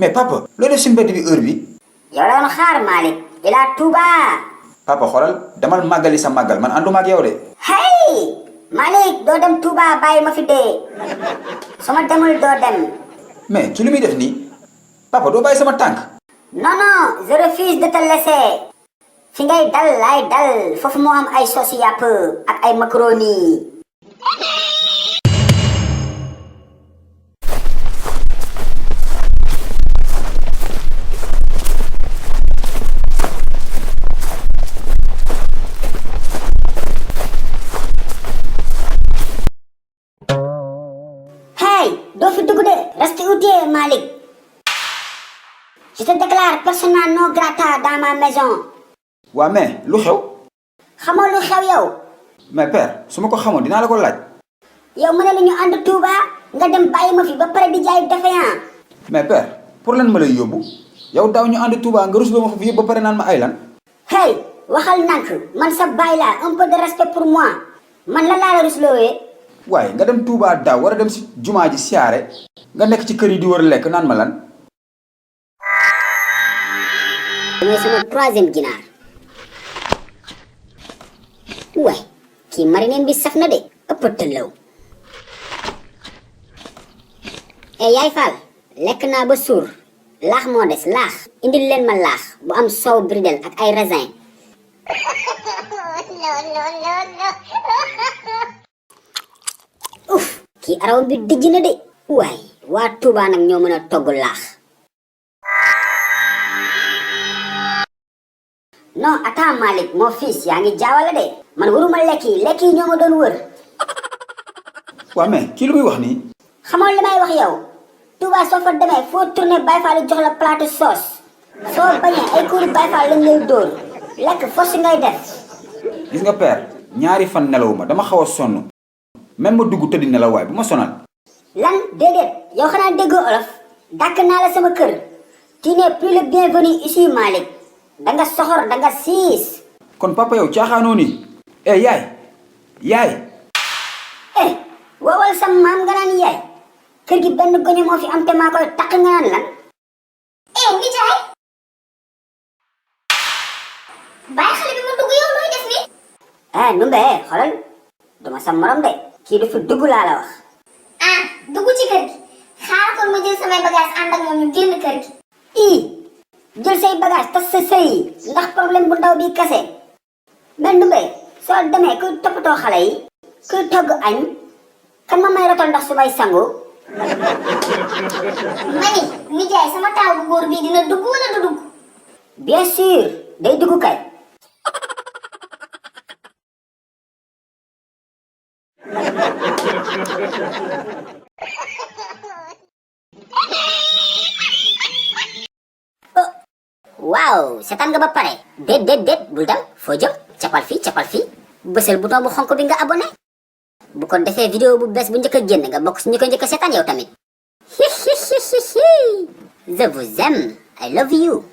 mais papa looy def si mbedd bi heure bi. yow la doon xaar Malick ila Touba. papa xoolal demal màggali sa màggal man ànduma ak yow de. hey Malick doo dem Touba bàyyi ma fi dee su ma demul doo dem. mais ci lu muy def nii papa doo bàyyi sama tànk. non non je refuse de te laisser. fi ngay dal laay dal foofu moo am ay sauce yàpp ak ay macaroni. doo fi dugg de reste où tu es Malick. je te déclare persona non grata dans ma maison. waa mais lu xew. xamoo lu xew yow. mais père su ma ko xamoon dinaa la ko laaj. yow mu ne la ñu ànd Touba nga dem bàyyi ma fi ba pare di jaay défaillant. mais père pour lan ma lay yóbbu yow daaw ñu ànd Touba nga rusloo ma fa yëpp ba pare naan ma ay lan. hey waxal nank man sa baay laa un peu de respect pour moi man la laa la rusloowee. waaye nga dem Touba daaw war a dem si jumaa ji siyaare nga nekk ci kër yi di war a lekk naan ma lan. mooy sama troisième ginaar. waay kii marine bi saf na de ëpp tëllaw. yaay Fall lekk naa ba suur laax moo des laax indil leen ma laax bu am soow bridel ak ay raisin. uf kii araw bi dijj na de. waay waa Touba nag ñoo mën a togg laax. non attends Malick mon fils yaa ngi jaawale de man waruma lekk yi ñoo ma doon wër. waa mais kii lu muy wax nii. xamoon li may wax yow Touba soo fa demee foo tourné Baye Fall jox la plateau sauce soo bañee ay kuuru Baye Fall lañ lay dóor lekk force ngay def. gis nga père ñaari fan nelawuma dama xaw a sonn même ma dugg tëddi nelaw waay bu ma sonal. lan déedéet yow xanaa déggoo olof dàkk naa la sama kër tu n'es plus le bienvenu ici Malick danga soxor danga siis. kon papa yow caaxaanoo nii. yaay. woowal sa maam nga naan yaay kër gi benn goño moo fi am te maa koy takk nga naan lan. nijaay. bàyyi xale bi mu dugg yow looy def nii. Numbe xoolal duma sa morom de kii du fi dugg laa la wax. dugg ci kër gi xaaral kon ma jël samay bagage ànd ak moom ñu génn kër gi. jël say bagage tas sa sëy ndax problème bu ndaw bi kase. mais Ndumbe soo demee kuy toppatoo xale yi kuy togg añ kan ma may rotal ndax su may sangu. mani nijaay sama taaw bu góor bii dina dugg wala du dugg. bien sûr day dugg kay. waaw seetaan nga ba pare. déet bul dem foo jëm capal fii bësal bouton bu xonk bi nga abonné bu ko defee vidéo bu bees bu njëkk a génn nga bokk si ñu ko njëkk a seetaan yow tamit. je vous aime I love you.